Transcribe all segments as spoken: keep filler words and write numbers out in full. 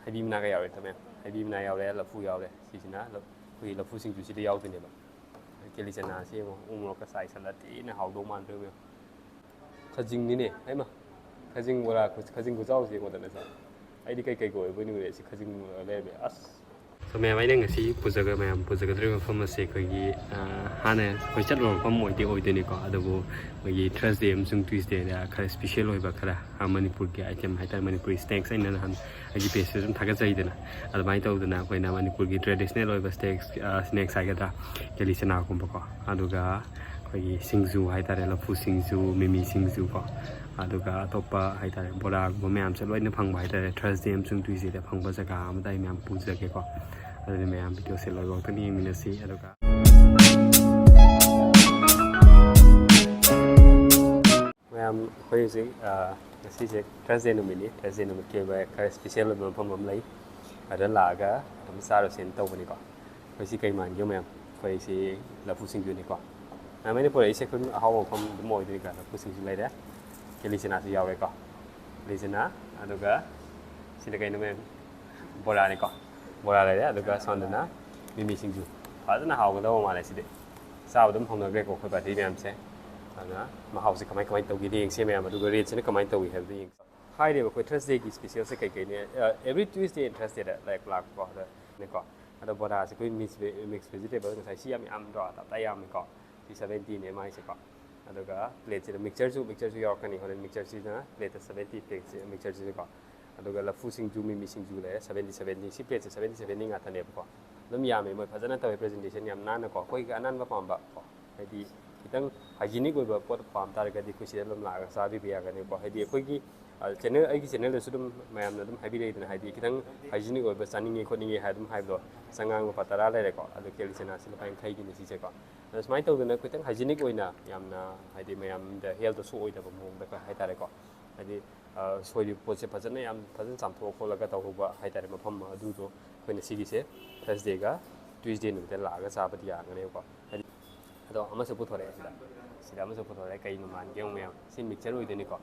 ꯍꯩꯕꯤ ꯃꯅꯥꯒ ꯌꯥꯎꯔꯦ ꯇꯃꯦꯡ꯫ ꯍꯩꯕꯤ ꯃꯅꯥ ꯌꯥꯎꯔꯦ, ꯂꯐꯨ ꯌꯥꯎꯔꯦ꯫ ꯁꯤꯁꯤꯅ ꯂ-, ꯑꯩꯈꯣꯏꯒꯤ ꯂꯐꯨ ꯁꯤꯡꯖꯨꯁꯤꯗ ꯌꯥꯎꯗꯣꯏꯅꯦꯕ꯫ ꯀꯦꯂꯤ ꯆꯅꯥꯁꯤ ꯌꯦꯡꯉꯣ, ꯎ ꯃꯣꯔꯣꯛꯀ ꯆꯥꯏꯁꯜꯂ ꯊꯤꯅ ꯍꯥꯎꯗꯧ ꯃꯥꯟꯗ꯭ꯔꯣ ꯌꯦꯡꯉꯣ꯫ ꯈꯖꯤꯡꯅꯤꯅꯦ ꯍꯩꯃ꯫ ꯈꯖꯤꯡ ꯕꯣꯔꯥ ꯈꯨ-, ꯈꯖꯤꯡ ꯈꯨꯆꯥꯎꯁꯤ ꯌꯦꯡꯉꯣꯗꯅ ꯁꯥ꯫ ꯑꯩꯗꯤ ꯀꯩꯀꯩꯒ ꯑꯣꯏꯕꯣꯏ ꯅꯤꯡꯉꯨꯔꯦ, ꯁꯤ ꯈꯖꯤꯡ ꯕꯣꯔꯥ ꯂꯩꯔꯝꯃꯦ꯫ ꯑꯁ! So ꯃꯌꯥꯝ, ꯑꯩꯅ ꯉꯁꯤ ꯄꯨꯖꯒ-, ꯃꯌꯥꯝ ꯄꯨꯖꯒꯗꯧꯔꯤꯕ ꯃꯐꯝ ꯑꯁꯦ ꯑꯩꯈꯣꯏꯒꯤ, ꯑ, ꯍꯥꯟꯅ ꯑꯩꯈꯣꯏ ꯆꯠꯂꯨꯕ ꯃꯐꯝ ꯑꯣꯏꯗꯤ ꯑꯣꯏꯗꯣꯏꯅꯤꯀꯣ, ꯑꯗꯨꯕꯨ ꯑꯩꯈꯣꯏꯒꯤ Thursday ꯑꯃꯁꯨꯡ Tuesdayꯗ ꯈꯔ special ꯑꯣꯏꯕ ꯈꯔ, ꯑ, ꯃꯅꯤꯄꯨꯔꯒꯤ item ꯍꯥꯏꯇꯥꯔꯦ, ꯃꯅꯤꯄꯨꯔꯤ snacks ꯑꯩꯅ ꯅꯍꯥꯟ ꯑꯩꯒꯤ pageꯇꯁꯨ ꯑꯗꯨꯝ ꯊꯥꯒꯠꯆꯩꯗꯅ, ꯑꯗꯨꯃꯥꯏꯅ ꯇꯧꯗꯅ ꯑꯩꯈꯣꯏꯅ ꯃꯅꯤꯄꯨꯔꯒꯤ traditional ꯑꯣꯏꯕ snacks, ꯑ, snacks ꯍꯥꯏꯒꯗ꯭ꯔꯥ, ꯀꯦꯂꯤ ꯆꯅꯥꯒꯨꯝꯕꯀꯣ, ꯑꯗꯨꯒ ꯑꯩꯈꯣꯏꯒꯤ ꯁꯤꯡꯖꯨ ꯍꯥꯏꯇꯥꯔꯦ, ꯂꯐꯨ ꯁꯤꯡꯖꯨ, ꯃꯤꯃꯤ ꯁꯤꯡꯖꯨꯀꯣ, ꯑꯗꯨꯒ ꯑꯇꯣꯞꯄ ꯍꯥꯏꯇꯥꯔꯦ, ꯕꯣꯔꯥꯒꯨꯝꯕ ꯃꯌꯥꯝꯁꯦ ꯂꯣꯏꯅ ꯐꯪꯕ ꯍꯥꯏꯇꯥꯔꯦ꯫ Thursday ꯑꯃꯁꯨꯡ Tuesdayꯗ ꯐꯪꯕ ꯖꯒꯥ ꯑꯃꯗ ꯑꯩ ꯃꯌꯥꯝ ꯄꯨꯖꯒꯦꯀꯣ꯫ ꯑꯗꯨꯗꯤ ꯃꯌꯥꯝ videoꯁꯦ ꯂꯣꯏꯐꯥꯎꯇꯅ ꯌꯦꯡꯃꯤꯟꯅꯁꯤ꯫ ꯑꯗꯨꯒ ꯃꯌꯥꯝ, ꯑꯩꯈꯣꯏ ꯍꯧꯖꯤꯛ, ꯑ, ꯉꯁꯤꯁꯦ Thursday ꯅꯨꯃꯤꯠꯅꯤ꯫ Thursday ꯅꯨꯃꯤꯠꯀꯤ ꯑꯣꯏꯕ ꯈꯔ special ꯑꯣꯏꯕ ꯃꯐꯝ ꯑꯃ ꯂꯩ, ꯑꯗꯨꯗ ꯂꯥꯛꯑꯒ ꯑꯗꯨꯝ ꯆꯥꯔꯨꯁꯦꯅ ꯇꯧꯕꯅꯤꯀꯣ꯫ ꯑꯩꯈꯣꯏ ꯁꯤ ꯀꯩ ꯃꯥꯟꯒꯦ ꯃꯌꯥꯝ? ꯑꯩꯈꯣꯏ ꯁꯤ ꯂꯐꯨ ꯁꯤꯡꯖꯨꯅꯤꯀꯣ꯫ ꯃꯌꯥꯝ ꯑꯩꯅ ꯄꯨꯔꯛꯏꯁꯦ ꯑꯩꯈꯣꯏ ꯑꯍꯥꯎꯕ ꯃꯐꯝ ꯑꯗꯨꯝ ꯑꯣꯏꯗꯣꯏꯅꯤꯀꯣ꯫ ꯂꯐꯨ ꯁꯤꯡꯖꯨ ꯂꯩꯔꯦ, ꯀꯦꯂꯤ ꯆꯅꯥꯁꯨ ꯌꯥꯎꯔꯦꯀꯣ꯫ ꯀꯦꯂꯤ ꯆꯅꯥ, ꯑꯗꯨꯒ ꯁꯤꯗ ꯀꯩꯅꯣ ꯃꯌꯥꯝ? ꯕꯣꯔꯥꯅꯤꯀꯣ꯫ ꯕꯣꯔꯥ ꯂꯩꯔꯦ, ꯑꯗꯨꯒ ꯁꯣꯝꯗꯅ ꯃꯤꯃꯤ ꯁꯤꯡꯖꯨ꯫ ꯐꯖꯅ ꯍꯥꯎꯒꯗꯧꯕ ꯃꯥꯜꯂꯦ ꯁꯤꯗꯤ꯫ ꯆꯥꯕ ꯑꯗꯨꯝ ꯍꯧꯅꯈ꯭ꯔꯦꯀꯣ ꯑꯩꯈꯣꯏ party ꯃꯌꯥꯝꯁꯦ꯫ ꯑꯗꯨꯅ ꯃꯍꯥꯎꯁꯦ ꯀꯃꯥꯏ ꯀꯃꯥꯏꯅ ꯇꯧꯒꯦꯗꯤ ꯌꯦꯡꯁꯦ ꯃꯌꯥꯝ, ꯑꯗꯨꯒ rateꯁꯤꯅ ꯀꯃꯥꯏꯅ ꯇꯧꯏ ꯍꯥꯏꯕꯗꯨ ꯌꯦꯡꯁꯦ꯫ ꯍꯥꯏꯔꯤꯕ ꯑꯩꯈꯣꯏ Thursdayꯒꯤ specialꯁꯦ ꯀꯩꯀꯩꯅꯦ? ꯑ, every Tuesday and Thursdayꯗ ꯂꯥꯏꯔꯤꯛ ꯂꯥꯛꯄꯀꯣ, ꯑꯗꯨꯅꯦꯀꯣ꯫ ꯑꯗꯣ ꯕꯣꯔꯥꯁꯦ ꯑꯩꯈꯣꯏ mix ve-, mix vegetable ꯉꯁꯥꯏ ꯁꯤ ꯌꯥꯝ ꯌꯥꯝꯗ꯭ꯔꯣ? ꯇꯞꯇꯥꯏ ꯌꯥꯝꯃꯤꯀꯣ꯫ ꯁꯤ seventyꯅꯦ ꯃꯥꯏꯁꯦꯀꯣ꯫ ꯑꯗꯨꯒ plateꯁꯤꯗ mixtureꯁꯨ, mixtureꯁꯨ ꯌꯥꯎꯔꯛꯀꯅꯤ ꯍꯣꯔꯦꯟ꯫ Mixtureꯁꯤꯅ plateꯇ seventy, plateꯁꯤ, mixtureꯁꯤꯗꯀꯣ꯫ ꯑꯗꯨꯒ ꯂꯐꯨ ꯁꯤꯡꯖꯨ, ꯃꯤꯃꯤ ꯁꯤꯡꯖꯨ ꯂꯩꯔꯦ, seventy seventy꯫ ꯁꯤ plateꯁꯦ seventy seventy ꯉꯥꯛꯇꯅꯦꯕꯀꯣ꯫ ꯑꯗꯨꯝ ꯌꯥꯝꯃꯦ, ꯃꯣꯏ ꯐꯖꯅ ꯇꯧꯋꯦ presentation ꯌꯥꯝ ꯅꯥꯟꯅꯀꯣ꯫ ꯑꯩꯈꯣꯏꯒꯤ ꯑꯅꯥꯟꯕ ꯄꯥꯝꯕ ꯀꯣ, ꯍꯥꯏꯗꯤ ꯈꯤꯇꯪ hygienic ꯑꯣꯏꯕ ꯄꯣꯠ ꯄꯥꯝ ꯇꯥꯔꯒꯗꯤ ꯑꯩꯈꯣꯏ ꯁꯤꯗ ꯑꯗꯨꯝ ꯂꯥꯛꯑꯒ ꯆꯥꯕꯤꯕ ꯌꯥꯒꯅꯤꯀꯣ꯫ ꯍꯥꯏꯗꯤ ꯑꯩꯈꯣꯏꯒꯤ, ꯑ, channel, ꯑꯩꯒꯤ channelꯗꯁꯨ ꯑꯗꯨꯝ ꯃꯌꯥꯝꯅ ꯑꯗꯨꯝ ꯍꯥꯏꯕꯤꯔꯛꯏꯗꯅ, ꯍꯥꯏꯗꯤ ꯈꯤꯇꯪ hygienic ꯑꯣꯏꯕ ꯆꯥꯅꯤꯡꯉꯦ ꯈꯣꯠꯅꯤꯡꯉꯦ ꯍꯥꯏ ꯑꯗꯨꯝ ꯍꯥꯏꯕꯗꯣ꯫ ꯆꯉꯥꯡ ꯂꯨꯄꯥ ꯇꯔꯥ ꯂꯩꯔꯦꯀꯣ, ꯑꯗꯣ ꯀꯦꯂꯤ ꯆꯅꯥꯁꯤ ꯂꯨꯄꯥ ꯌꯥꯡꯈꯩꯒꯤꯅꯤ ꯁꯤꯁꯦꯀꯣ꯫ ꯑꯗꯣ ꯁꯨꯃꯥꯏꯅ ꯇꯧꯗꯅ ꯈꯤꯇꯪ hygienic ꯑꯣꯏꯅ ꯌꯥꯝꯅ, ꯍꯥꯏꯗꯤ ꯃꯌꯥꯝꯗ healthꯇ ꯁꯣꯛꯑꯣꯏꯗꯕ ꯃꯑꯣꯡꯗ ꯍꯥꯏꯇꯥꯔꯦꯀꯣ꯫ ꯍꯥꯏꯗꯤ, ꯑ, ꯁꯣꯏꯔꯤꯕ ꯄꯣꯠꯁꯦ ꯐꯖꯅ, ꯌꯥꯝ ꯐꯖꯅ ꯆꯥꯝꯊꯣꯛꯑ ꯈꯣꯠꯂꯒ ꯇꯧꯍꯧꯕ ꯍꯥꯏꯇꯥꯔꯦ ꯃꯐꯝ ꯑꯗꯨꯗꯣ꯫ ꯑꯩꯈꯣꯏꯅ ꯁꯤꯒꯤꯁꯦ Thursdayꯒ Tuesday ꯅꯨꯃꯤꯠꯇ ꯂꯥꯛꯑꯒ ꯆꯥꯕꯗꯤ ꯌꯥꯒꯅꯦꯕꯀꯣ꯫ ꯍꯥꯏꯗꯤ, ꯑꯗꯣ ꯑꯃꯁꯨ ꯄꯨꯊꯣꯔꯛꯑꯦ ꯁꯤꯗ꯫ ꯁꯤꯗ ꯑꯃꯁꯨ ꯄꯨꯊꯣꯔꯛꯑꯦ꯫ ꯀꯩꯅꯣ ꯃꯥꯟꯒꯦ ꯌꯦꯡꯉꯨ ꯃꯌꯥꯝ꯫ ꯁꯤ mixture ꯑꯣꯏꯗꯣꯏꯅꯤꯀꯣ꯫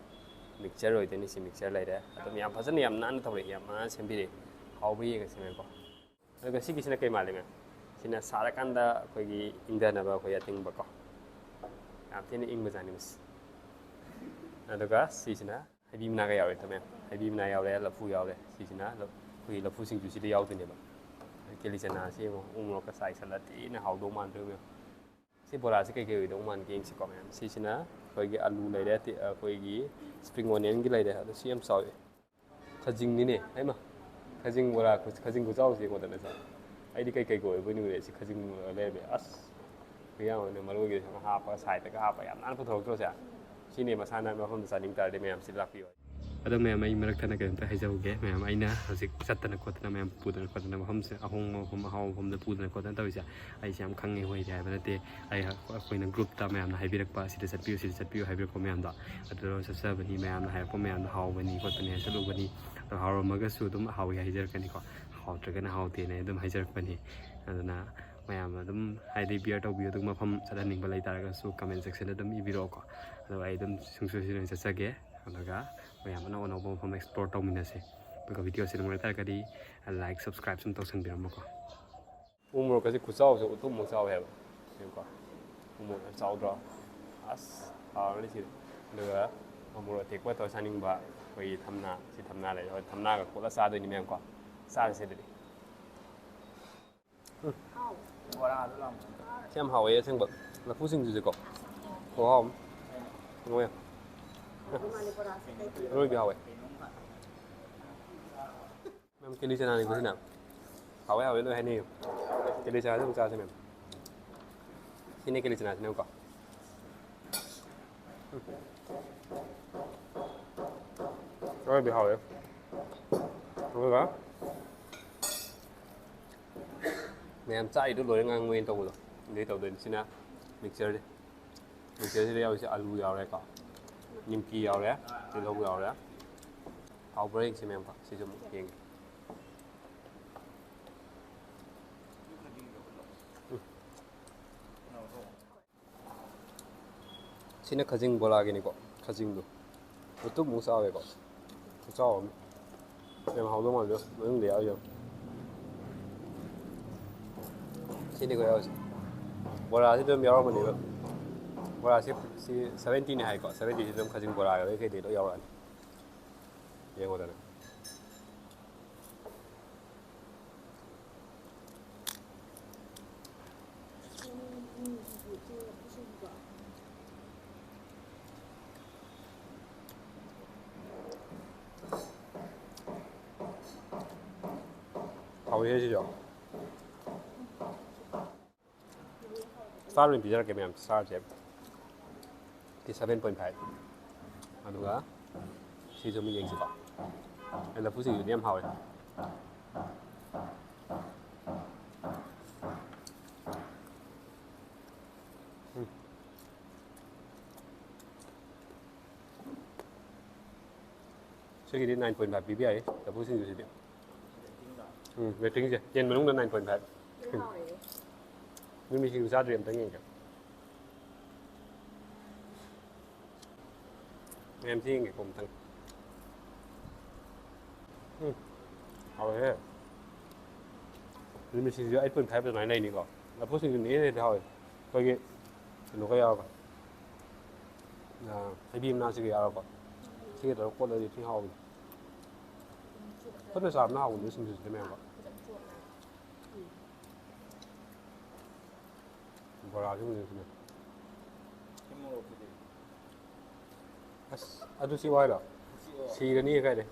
Mixture ꯑꯣꯏꯗꯣꯏꯅꯤ꯫ ꯁꯤ mixture ꯂꯩꯔꯦ꯫ ꯑꯗꯨꯝ ꯌꯥꯝ ꯐꯖꯅ, ꯌꯥꯝ ꯅꯥꯟꯅ ꯇꯧꯔꯛꯑꯦ, ꯌꯥꯝ ꯅꯥꯟꯅ ꯁꯦꯝꯕꯤꯔꯛꯑꯦ꯫ ꯍꯥꯎꯕ꯭ꯔꯥ ꯌꯦꯡꯉꯁꯤ, ꯃꯦꯝ, ꯀꯣ꯫ ꯑꯗꯨꯒ ꯁꯤꯒꯤꯁꯤꯅ ꯀꯩ ꯃꯥꯜꯂꯤ, ꯃꯦꯝ? ꯁꯤꯅ ꯁꯥꯔꯀꯥꯟꯗ ꯑꯩꯈꯣꯏꯒꯤ ꯏꯪꯊꯅꯕ ꯑꯩꯈꯣꯏ ꯑꯇꯤꯡꯕ, ꯀꯣ꯫ ꯌꯥꯝ ꯊꯤꯅ ꯏꯪꯕꯖꯥꯠꯅꯤ ꯃꯁꯤ꯫ ꯑꯗꯨꯒ ꯁꯤꯁꯤꯅ ꯍꯩꯕꯤ ꯃꯅꯥꯒ ꯌꯥꯎꯔꯦ, ꯃꯦꯝ꯫ ꯍꯩꯕꯤ ꯃꯅꯥ ꯌꯥꯎꯔꯦ, ꯂꯐꯨ ꯌꯥꯎꯔꯦ꯫ ꯁꯤꯁꯤꯅ ꯂ-, ꯑꯩꯈꯣꯏꯒꯤ ꯂꯐꯨ ꯁꯤꯡꯖꯨꯁꯤꯗ ꯌꯥꯎꯗꯣꯏꯅꯦꯕ꯫ ꯀꯦꯂꯤ ꯆꯅꯥꯁꯤ ꯌꯦꯡꯉꯣ, ꯎ ꯃꯣꯔꯣꯛꯀ ꯆꯥꯏꯁꯜꯂ ꯊꯤꯅ ꯍꯥꯎꯗꯧ ꯃꯥꯟꯗ꯭ꯔꯣ, ꯃꯦꯝ? ꯁꯤ ꯕꯣꯔꯥꯁꯤ ꯀꯩꯀꯩ ꯑꯣꯏꯗꯧ ꯃꯥꯟꯒꯦ ꯌꯦꯡꯁꯤꯀꯣ, ꯃꯌꯥꯝ꯫ ꯁꯤꯁꯤꯅ ꯑꯩꯈꯣꯏꯒꯤ ꯑꯂꯨ ꯂꯩꯔꯦ, ꯇꯤ-, ꯑꯩꯈꯣꯏꯒꯤ spring onionꯒꯤ ꯂꯩꯔꯦ, ꯑꯗꯣ ꯁꯤ ꯌꯥꯝ ꯆꯥꯎꯋꯤ꯫ ꯈꯖꯤꯡꯅꯤꯅꯦ, ꯍꯩꯃ! ꯈꯖꯤꯡ ꯕꯣꯔꯥ, ꯈꯨ-, ꯈꯖꯤꯡ ꯈꯨꯆꯥꯎꯁꯤ ꯌꯦꯡꯉꯣꯗꯅ ꯁꯦ꯫ ꯑꯩꯗꯤ ꯀꯩꯀꯩꯒ ꯑꯣꯏꯕꯣꯏ ꯅꯤꯡꯉꯨꯔꯦ, ꯁꯤ ꯈꯖꯤꯡ ꯂꯩꯔꯝꯃꯦ꯫ ꯑꯁ! ꯈꯨꯌꯥꯝ ꯑꯃꯅꯦ, ꯃꯔꯣꯏꯒ ꯍꯥꯞꯄꯒ, sideꯇꯒ ꯍꯥꯞꯄꯒ ꯌꯥꯝ ꯅꯥꯟꯅ ꯄꯨꯊꯣꯔꯛꯇ꯭ꯔꯣ ꯁꯦ? ꯁꯤꯅꯦ ꯃꯁꯥꯅ ꯃꯐꯝꯗ ꯆꯥꯅꯤꯡ ꯇꯥꯔꯗꯤ ꯃꯌꯥꯝ ꯁꯤ ꯂꯥꯛꯄꯤꯌꯣ꯫ ꯑꯗꯣ ꯃꯌꯥꯝ, ꯑꯩ ꯃꯔꯛ ꯊꯠꯅ ꯀꯩꯅꯣꯝꯇ ꯍꯥꯏꯖꯍꯧꯒꯦ꯫ ꯃꯌꯥꯝ, ꯑꯩꯅ ꯍꯧꯖꯤꯛ ꯆꯠꯇꯅ ꯈꯣꯠꯇꯅ ꯃꯌꯥꯝ ꯄꯨꯗꯅ ꯈꯣꯠꯇꯅ ꯃꯐꯝꯁꯦ, ꯑꯍꯣꯡꯕ ꯃꯐꯝ, ꯑꯍꯥꯎꯕ ꯃꯐꯝꯗ ꯄꯨꯗꯅ ꯈꯣꯠꯇꯅ ꯇꯧꯔꯤꯁꯦ, ꯑꯩꯁꯦ ꯌꯥꯝ ꯈꯪꯉꯦ ꯍꯣꯏꯗꯤ ꯍꯥꯏꯕ ꯅꯠꯇꯦ꯫ ꯑꯩ, ꯑꯩꯈꯣꯏꯅ groupꯇ ꯃꯌꯥꯝꯅ ꯍꯥꯏꯕꯤꯔꯛꯄ, "ꯁꯤꯗ ꯆꯠꯄꯤꯌꯨ, ꯁꯤꯗ ꯆꯠꯄꯤꯌꯨ" ꯍꯥꯏꯕꯤꯔꯛꯄ ꯃꯌꯥꯝꯗꯣ, ꯑꯗꯨꯗ ꯆꯠꯆꯕꯅꯤ꯫ ꯃꯌꯥꯝꯅ ꯍꯥꯏꯔꯛꯄ ꯃꯌꯥꯝꯗꯣ ꯍꯥꯎꯕꯅꯤ ꯈꯣꯠꯄꯅꯤ ꯍꯥꯏ ꯆꯠꯂꯨꯕꯅꯤ꯫ ꯑꯗꯣ ꯍꯥꯎꯔꯝꯃꯒꯁꯨ ꯑꯗꯨꯝ ꯍꯥꯎꯋꯤ ꯍꯥꯏꯖꯔꯛꯀꯅꯤꯀꯣ꯫ ꯍꯥꯎꯇ꯭ꯔꯒꯅ ꯍꯥꯎꯇꯦꯅ ꯑꯩ ꯑꯗꯨꯝ ꯍꯥꯏꯖꯔꯛꯄꯅꯤ꯫ ꯑꯗꯨꯅ ꯃꯌꯥꯝ ꯑꯗꯨꯝ, ꯍꯥꯏꯗꯤ, bear ꯇꯧꯕꯤꯌꯨ꯫ ꯑꯗꯨꯒ ꯃꯐꯝ ꯆꯠꯍꯟꯅꯤꯡꯕ ꯂꯩꯇꯥꯔꯒꯁꯨ comment sectionꯗ ꯑꯗꯨꯝ ꯏꯕꯤꯔꯛꯑꯣꯀꯣ꯫ ꯑꯗꯨꯒ ꯑꯩ ꯑꯗꯨꯝ ꯁꯨꯡꯁꯣꯏ ꯁꯣꯏꯗꯅ ꯆꯠꯆꯒꯦ꯫ ꯑꯗꯨꯒ ꯃꯌꯥꯝ ꯑꯅꯧ ꯑꯅꯧꯕ ꯃꯐꯝ explore ꯇꯧꯃꯤꯟꯅꯁꯦ꯫ ꯑꯗꯨꯒ videoꯁꯤ ꯅꯨꯡꯉꯥꯏ ꯇꯥꯔꯒꯗꯤ like, subscribe ꯁꯨꯝ ꯇꯧꯁꯟꯕꯤꯔꯝꯃꯣꯀꯣ꯫ ꯎ ꯃꯣꯔꯣꯛꯀꯁꯦ ꯈꯨꯆꯥꯎꯁꯦ ꯎꯇꯨꯞꯃꯨꯛ ꯆꯥꯎꯋꯦ ꯍꯥꯏꯕ꯫ ꯌꯦꯡꯉꯨꯀꯣ꯫ ꯎ ꯃꯣꯔꯣꯛ ꯌꯥꯝ ꯆꯥꯎꯗ꯭ꯔꯣ? ꯑꯁ, ꯍꯥꯎꯔꯅꯤ ꯁꯤꯗꯤ꯫ ꯑꯗꯨꯒ ꯎ ꯃꯣꯔꯣꯛ ꯑꯇꯦꯛꯄ ꯇꯧꯔ ꯆꯥꯅꯤꯡꯕ ꯑꯩꯈꯣꯏꯒꯤ ꯊꯝꯅꯥ, ꯁꯤ ꯊꯝꯅꯥ ꯂꯩꯔꯦ꯫ ꯍꯣꯏ, ꯊꯝꯅꯥꯒ ꯀꯣꯠꯂ ꯆꯥꯗꯣꯏꯅꯤ ꯃꯌꯥꯝꯀꯣ꯫ ꯆꯥꯔꯁꯦ ꯑꯗꯨꯗꯤ꯫ ꯎꯝ꯫ ꯁꯤ ꯌꯥꯝ ꯍꯥꯎꯋꯦ ꯑꯁꯦꯡꯕ꯫ ꯂꯐꯨ ꯁꯤꯡꯖꯨꯁꯦꯀꯣ꯫ ꯈꯨꯍꯥꯎ ꯑꯃ꯫ ꯌꯦꯡꯉꯣ ꯌꯥꯝ꯫ ꯑꯔꯣꯏꯕꯤ ꯍꯥꯎꯋꯦ꯫ ꯃꯦꯝ, ꯀꯦꯂꯤ ꯆꯅꯥꯅꯤꯀꯣ ꯁꯤꯅ? ꯍꯥꯎꯋꯦ, ꯍꯥꯎꯋꯦ ꯂꯣꯏ ꯍꯥꯏꯅꯩꯌꯦ꯫ ꯀꯦꯂꯤ ꯆꯅꯥꯁꯦ ꯑꯃꯨꯛ ꯆꯥꯁꯦ, ꯃꯦꯝ꯫ ꯁꯤꯅꯦ ꯀꯦꯂꯤ ꯆꯅꯥꯁꯤꯅꯦꯕꯀꯣ꯫ ꯎꯝ꯫ ꯑꯔꯣꯏꯕꯤ ꯍꯥꯎꯋꯦ꯫ ꯑꯗꯨꯒ ꯃꯌꯥꯝ ꯆꯥꯛꯏꯗꯣ ꯂꯣꯏꯔ ꯉꯥꯡꯉꯣꯏꯅ ꯇꯧꯕꯗꯣ, ꯑꯗꯨꯗꯩ ꯇꯧꯗꯣꯏꯅꯤ꯫ ꯁꯤꯅ mixtureꯁꯦ꯫ Mixtureꯁꯤꯗ ꯌꯥꯎꯔꯤꯁꯦ ꯑꯂꯨ ꯌꯥꯎꯔꯦꯀꯣ, ꯅꯤꯝꯀꯤ ꯌꯥꯎꯔꯦ, ꯇꯤꯜꯍꯧ ꯌꯥꯎꯔꯦ꯫ ꯍꯥꯎꯕ꯭ꯔꯥ ꯌꯦꯡꯁꯤ ꯃꯌꯥꯝꯀꯣ꯫ ꯁꯤꯁꯨ ꯑꯃꯨꯛ ꯌꯦꯡꯒꯦ꯫ ꯎꯝ꯫ ꯁꯤꯅ ꯈꯖꯤꯡ ꯕꯣꯔꯥꯒꯤꯅꯤꯀꯣ, ꯈꯖꯤꯡꯗꯣ꯫ ꯎꯇꯨꯞꯃꯨꯛ ꯆꯥꯎꯋꯦꯀꯣ, ꯈꯨꯆꯥꯎ ꯑꯃ꯫ ꯌꯥꯝ ꯍꯥꯎꯗꯧ ꯃꯥꯜꯂꯦ, ꯃꯅꯨꯡꯗ ꯌꯥꯎꯔꯤꯁꯦ꯫ ꯁꯤꯅꯤꯀꯣ ꯌꯥꯎꯔꯤꯁꯦ꯫ ꯕꯣꯔꯥꯁꯤ ꯑꯗꯨꯝ ꯌꯥꯎꯔꯝꯃꯅꯦꯕ꯫ ꯕꯣꯔꯥꯁꯤ ꯁꯤ ꯁꯚꯦꯟꯇꯤꯅꯤ ꯍꯥꯏꯀꯣ, ꯁꯚꯦꯟꯇꯤꯁꯤ ꯑꯗꯨꯝ ꯈꯖꯤꯡ ꯕꯣꯔꯥꯒ ꯀꯩꯀꯩꯗꯩ ꯂꯣꯏ ꯌꯥꯎꯔꯛꯑꯅꯤ꯫ ꯌꯦꯡꯉꯣꯗꯅ꯫ ꯍꯥꯎꯋꯦ ꯁꯤꯁꯨ꯫ ꯁ꯭ꯇꯥꯔ ꯑꯣꯏꯅ ꯄꯤꯖꯔꯛꯀꯦ ꯃꯌꯥꯝ, ꯁ꯭ꯇꯥꯔꯁꯦ ꯁꯤ ꯁꯚꯦꯟ ꯄꯣꯏꯟ ꯐꯥꯏꯚ꯫ ꯑꯗꯨꯒ ꯁꯤꯁꯨ ꯑꯃꯨꯛ ꯌꯦꯡꯁꯤꯀꯣ꯫ ꯑꯩ ꯂꯐꯨ ꯁꯤꯡꯖꯨꯗꯤ ꯌꯥꯝ ꯍꯥꯎꯋꯦ꯫ ꯎꯝ꯫ ꯁꯤꯒꯤꯗꯤ ꯅꯥꯏꯟ ꯄꯣꯏꯟ ꯐꯥꯏꯚ ꯄꯤꯕ ꯌꯥꯏ, ꯂꯐꯨ ꯁꯤꯡꯖꯨꯁꯤꯗꯤ꯫ ꯎꯝ, ꯔꯦꯇꯤꯡꯁꯦ ꯇꯦꯟ ꯃꯅꯨꯡꯗ ꯅꯥꯏꯟ ꯄꯣꯏꯟ ꯐꯥꯏꯚ꯫ ꯎꯝ꯫ ꯃꯤꯃꯤ ꯁꯤꯡꯖꯨ ꯆꯥꯗ꯭ꯔꯤ, ꯑꯝꯇꯪ ꯌꯦꯡꯒꯦ꯫ ꯃꯌꯥꯝꯁꯤ ꯌꯦꯡꯒꯦꯀꯣ ꯑꯝꯇꯪ꯫ ꯎꯝ, ꯍꯥꯎꯋꯦꯍꯦ꯫ ꯃꯤꯃꯤ ꯁꯤꯡꯖꯨ ꯑꯩꯠ ꯄꯣꯏꯟ ꯐꯥꯏꯚ ꯑꯗꯨꯃꯥꯏꯅ ꯂꯩꯅꯤꯀꯣ꯫ ꯂꯐꯨ ꯁꯤꯡꯖꯨꯅ ꯏꯍꯦꯟ ꯍꯦꯟꯅ ꯍꯥꯎꯋꯦ꯫ ꯑꯩꯈꯣꯏꯒꯤ ꯀꯩꯅꯣꯒ ꯌꯥꯎꯔꯒ, ꯑ, ꯊꯩꯕꯤ ꯃꯅꯥꯁꯤꯒ ꯌꯥꯎꯔꯒꯀꯣ꯫ ꯁꯤꯒ ꯇꯧꯔꯒ ꯀꯣꯠꯂꯗꯤ ꯊꯤ ꯍꯥꯎꯕꯅꯤ꯫ ꯐꯨꯠꯂ ꯆꯥꯕꯅ ꯍꯥꯎꯕꯅꯦ ꯁꯤꯡꯖꯨꯁꯤꯗꯤ ꯃꯌꯥꯝꯀꯣ꯫ ꯕꯣꯔꯥꯁꯤ ꯍꯧꯖꯤꯛꯁꯤꯅꯦ꯫ ꯁꯤ ꯃꯣꯔꯣꯛꯁꯤꯗꯤ? ꯑꯁ, ꯑꯗꯨ ꯁꯤ ꯋꯥꯏꯔꯣ? ꯁꯤ ꯑꯣ꯫ ꯁꯤꯔꯅꯤ ꯀꯥꯏꯗꯩ꯫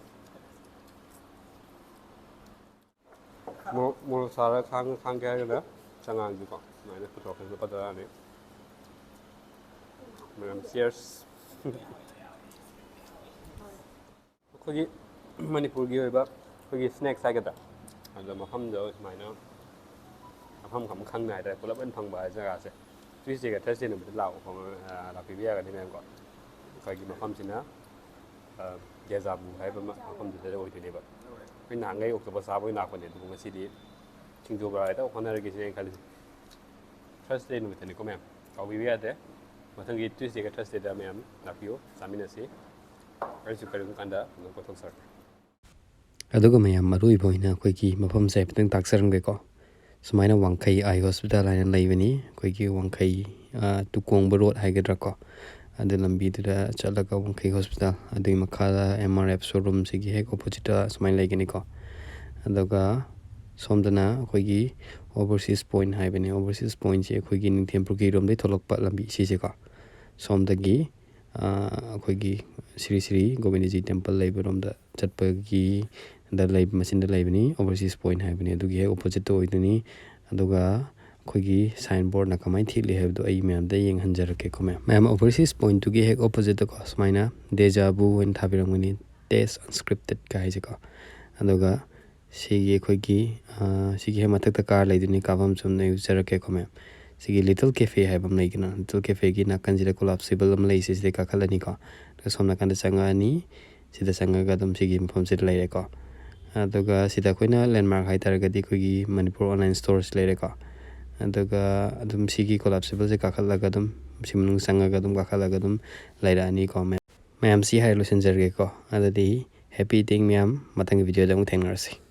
ꯃꯣꯔꯣꯛ, ꯃꯣꯔꯣꯛ ꯁꯥꯔꯒ ꯈꯥꯡ, ꯈꯥꯡꯒꯦ ꯍꯥꯏꯔꯒꯅ ꯆꯉꯥꯡꯁꯤꯀꯣ, ꯁꯨꯃꯥꯏꯅ ꯄꯨꯊꯣꯛꯈ꯭ꯔꯦ, ꯂꯨꯄꯥ ꯇꯔꯥꯅꯤ꯫ ꯃꯌꯥꯝ cheers꯫ ꯑꯩꯈꯣꯏꯒꯤ ꯃꯅꯤꯄꯨꯔꯒꯤ ꯑꯣꯏꯕ ꯑꯩꯈꯣꯏꯒꯤ snacks ꯍꯥꯏꯒꯗ꯭ꯔꯥ, ꯑꯗꯣ ꯃꯐꯝꯗ ꯁꯨꯃꯥꯏꯅ ꯃꯐꯝ ꯑꯃ ꯈꯪꯅ ꯍꯥꯏꯇꯥꯔꯦ, ꯄꯨꯂꯞ ꯑꯣꯏꯅ ꯐꯪꯕ ꯍꯥꯏ ꯖꯒꯥꯁꯦ꯫ Tuesday ꯒ Thursday ꯅꯨꯃꯤꯠꯇ ꯂꯥꯛꯑꯣ, ꯑ, ꯂꯥꯛꯄꯤꯕ ꯌꯥꯒꯅꯤ ꯃꯌꯥꯝꯀꯣ꯫ ꯑꯩꯈꯣꯏꯒꯤ ꯃꯐꯝꯁꯤꯅ, ꯑ, ꯒꯦꯖꯥꯕꯨ ꯍꯥꯏꯕ ꯃ-, ꯃꯐꯝꯗꯨꯗ ꯑꯣꯏꯗꯣꯏꯅꯦꯕ꯫ ꯑꯩ ꯅꯍꯥꯟꯈꯩ octopus ꯆꯥꯕ ꯑꯣꯏꯅ ꯂꯥꯛꯄꯅꯦ, ꯑꯗꯨꯕꯨ ꯉꯁꯤꯗꯤ ꯁꯤꯡꯖꯨ ꯕꯣꯔꯥ ꯍꯦꯛꯇ ꯍꯣꯠꯅꯔꯒꯦ ꯁꯤꯅꯦ ꯑꯩꯅ ꯈꯜꯂꯤꯁꯦ꯫ Thursday ꯅꯨꯃꯤꯠꯇꯅꯤꯀꯣ ꯃꯌꯥꯝ, ꯀꯥꯎꯕꯤꯕ ꯌꯥꯗꯦ꯫ ꯃꯊꯪꯒꯤ Tuesday ꯒ Thursday ꯗ ꯃꯌꯥꯝ ꯂꯥꯛꯄꯤꯌꯨ, ꯆꯥꯃꯤꯟꯅꯁꯤ꯫ ꯑꯩꯁꯨ ꯀꯔꯤꯒꯨꯝꯕ ꯀꯥꯟꯗ ꯑꯗꯨꯝ ꯀꯣꯏꯊꯣꯛꯆꯔꯛꯀꯦ꯫ ꯑꯗꯨꯒ ꯃꯌꯥꯝ, ꯃꯔꯨ ꯑꯣꯏꯕ ꯑꯣꯏꯅ ꯑꯩꯈꯣꯏꯒꯤ ꯃꯐꯝꯁꯦ ꯍꯥꯏꯐꯦꯠꯇꯪ ꯇꯥꯛꯆꯔꯝꯒꯦꯀꯣ꯫ ꯁꯨꯃꯥꯏꯅ ꯋꯥꯡꯈꯩ ꯑꯥꯏ ꯍꯣꯁꯄꯤꯇꯥꯜ ꯍꯥꯏꯅ ꯂꯩꯕꯅꯤ, ꯑꯩꯈꯣꯏꯒꯤ ꯋꯥꯡꯈꯩ, ꯑ, ꯇꯨꯀꯣꯡꯕ ꯔꯣꯗ ꯍꯥꯏꯒꯗ꯭ꯔꯥꯀꯣ, ꯑꯗꯨ ꯂꯝꯕꯤꯗꯨꯗ ꯆꯠꯂꯒ ꯋꯥꯡꯈꯩ ꯍꯣꯁꯄꯤꯇꯥꯜ, ꯑꯗꯨꯒꯤ ꯃꯈꯥꯗ ꯑꯦꯝ ꯑꯥꯔ ꯑꯦꯐ ꯁꯣꯔꯨꯝꯁꯤꯒꯤ ꯍꯦꯛ ꯑꯣꯄꯣꯖꯤꯠꯇ ꯁꯨꯃꯥꯏꯅ ꯂꯩꯒꯅꯤꯀꯣ꯫ ꯑꯗꯨꯒ ꯁꯣꯝꯗꯅ ꯑꯩꯈꯣꯏꯒꯤ ꯑꯣꯚꯔꯁꯤꯁ ꯄꯣꯏꯟꯠ ꯍꯥꯏꯕꯅꯤ꯫ ꯑꯣꯚꯔꯁꯤꯁ ꯄꯣꯏꯟꯠꯁꯦ ꯑꯩꯈꯣꯏꯒꯤ ꯅꯤꯡꯊꯦꯝ ꯄꯨꯈ꯭ꯔꯤꯔꯣꯝꯗꯒꯤ ꯊꯣꯛꯂꯛꯄ ꯂꯝꯕꯤ ꯁꯤꯁꯦꯀꯣ꯫ ꯁꯣꯝꯗꯒꯤ, ꯑ, ꯑꯩꯈꯣꯏꯒꯤ ꯁ꯭ꯔꯤ ꯁ꯭ꯔꯤ ꯒꯣꯕꯤꯟꯗꯖꯤ ꯇꯦꯝꯄꯜ ꯂꯩꯕꯔꯣꯝꯗ ꯆꯠꯄꯒꯤ ꯗ ꯂꯩꯕ, ꯃꯆꯤꯟꯗ ꯂꯩꯕꯅꯤ, ꯑꯣꯚꯔꯁꯤꯁ ꯄꯣꯏꯟꯠ ꯍꯥꯏꯕꯅꯤ꯫ ꯑꯗꯨꯒꯤ ꯍꯦꯛ ꯑꯣꯄꯣꯖꯤꯠꯇ ꯑꯣꯏꯗꯣꯏꯅꯤ꯫ ꯑꯗꯨꯒ ꯑꯩꯈꯣꯏꯒꯤ ꯁꯥꯏꯟ ꯕꯣꯔꯗꯅ ꯀꯃꯥꯏꯅ ꯊꯦꯠꯂꯤ ꯍꯥꯏꯕꯗꯣ ꯑꯩ ꯃꯌꯥꯝꯗ ꯌꯦꯡꯍꯟꯖꯔꯛꯀꯦꯀꯣ, ꯃꯌꯥꯝ꯫ ꯃꯌꯥꯝ, ꯑꯣꯚꯔꯁꯤꯁ ꯄꯣꯏꯟꯠꯇꯨꯒꯤ ꯍꯦꯛ ꯑꯣꯄꯣꯖꯤꯠꯇꯀꯣ ꯁꯨꯃꯥꯏꯅ ꯗꯦꯖꯥ ꯚꯨ ꯍꯥꯏꯅ ꯊꯥꯕꯤꯔꯝꯒꯅꯤ, ꯇꯦꯁ ꯑꯟꯁꯀ꯭ꯔꯤꯞꯇꯦꯠꯀ ꯍꯥꯏꯁꯦꯀꯣ꯫ ꯑꯗꯨꯒ ꯁꯤꯒꯤ ꯑꯩꯈꯣꯏꯒꯤ, ꯑ, ꯁꯤꯒꯤ ꯍꯦꯛ ꯃꯊꯛꯇ ꯀꯥꯔ ꯂꯩꯗꯣꯏꯅꯤ, ꯀꯥꯐꯝ ꯆꯨꯝꯅ ꯎꯖꯔꯛꯀꯦꯀꯣ, ꯃꯌꯥꯝ꯫ ꯁꯤꯒꯤ ꯂꯤꯇꯜ ꯀꯦꯐꯦ ꯍꯥꯏꯕ ꯑꯃ ꯂꯩꯗꯅ, ꯂꯤꯇꯜ ꯀꯦꯐꯦꯒꯤ ꯅꯥꯀꯟꯁꯤꯗ ꯀꯣꯂꯥꯞꯁꯤꯕꯜ ꯑꯃ ꯂꯩꯁꯦ, ꯁꯤꯗ ꯀꯥꯈꯠꯂꯅꯤꯀꯣ꯫ ꯑꯗꯨꯒ ꯁꯣꯝ ꯅꯥꯀꯟꯗ ꯆꯪꯉꯛꯑꯅꯤ꯫ ꯁꯤꯗ ꯆꯪꯉꯒ ꯑꯗꯨꯝ ꯁꯤꯒꯤ ꯃꯐꯝꯁꯤꯗ ꯂꯩꯔꯦꯀꯣ꯫ ꯑꯗꯨꯒ ꯁꯤꯗ ꯑꯩꯈꯣꯏꯅ ꯂꯦꯟꯃꯥꯔꯛ ꯍꯥꯏꯇꯥꯔꯒꯗꯤ ꯑꯩꯈꯣꯏꯒꯤ ꯃꯅꯤꯄꯨꯔ ꯑꯣꯟꯂꯥꯏꯟ ꯁ꯭ꯇꯣꯔꯁ ꯂꯩꯔꯦꯀꯣ꯫ ꯑꯗꯨꯒ ꯑꯗꯨꯝ ꯁꯤꯒꯤ ꯀꯣꯂꯥꯞꯁꯤꯕꯜꯁꯦ ꯀꯥꯈꯠꯂꯒ ꯑꯗꯨꯝ ꯁꯤ ꯃꯅꯨꯡ ꯆꯪꯉꯒ ꯑꯗꯨꯝ ꯀꯥꯈꯠꯂꯒ ꯑꯗꯨꯝ ꯂꯩꯔꯛꯑꯅꯤꯀꯣ, ꯃꯌꯥꯝ꯫ ꯃꯌꯥꯝ, ꯁꯤ ꯍꯥꯏꯔ ꯂꯣꯏꯁꯤꯟꯖꯔꯒꯦꯀꯣ꯫ ꯑꯗꯨꯗꯤ happy eating, ꯃꯌꯥꯝ꯫ ꯃꯊꯪꯒꯤ ꯚꯤꯗꯤꯑꯣꯗ ꯑꯃꯨꯛ ꯊꯦꯡꯅꯔꯁꯤ꯫